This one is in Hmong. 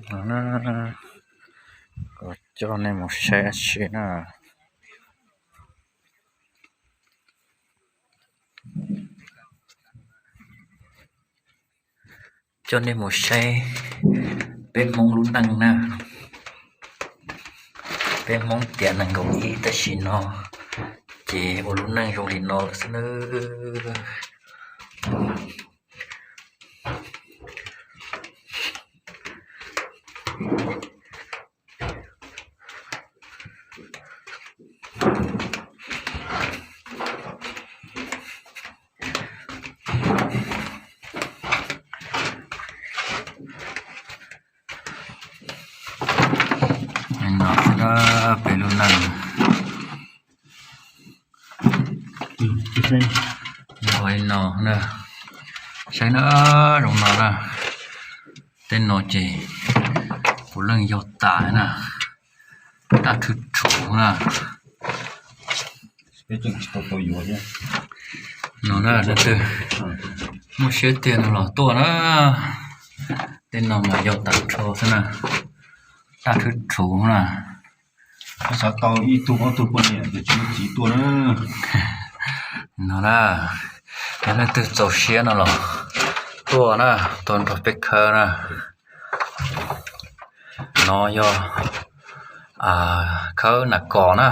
Coj nej mus saib dab tsi na. Coj nej mus saib peb Hmoob lub neej na. Peb Hmoob tiam nees nkaum ib tam sim no ces ua lub neej zoo li no lawm xwb nawb. No xwb na, peb lub neej ua li no na. Saib na, zoo no na. Tej no ces puav leej yog tas na, daj thwb rhuv na. No na, leej twg muaj siab tiag no los tuaj na. Tej no mas yog tas nrho xwb na, daj thwb rhuv na. Xav tau ib tug ob tug poj niam ces tsis muaj txiv tuaj na. No na, yog leej twg txaus siab no los tuaj na, tuaj nrog peb khawb na. No yog khawb nas kos na.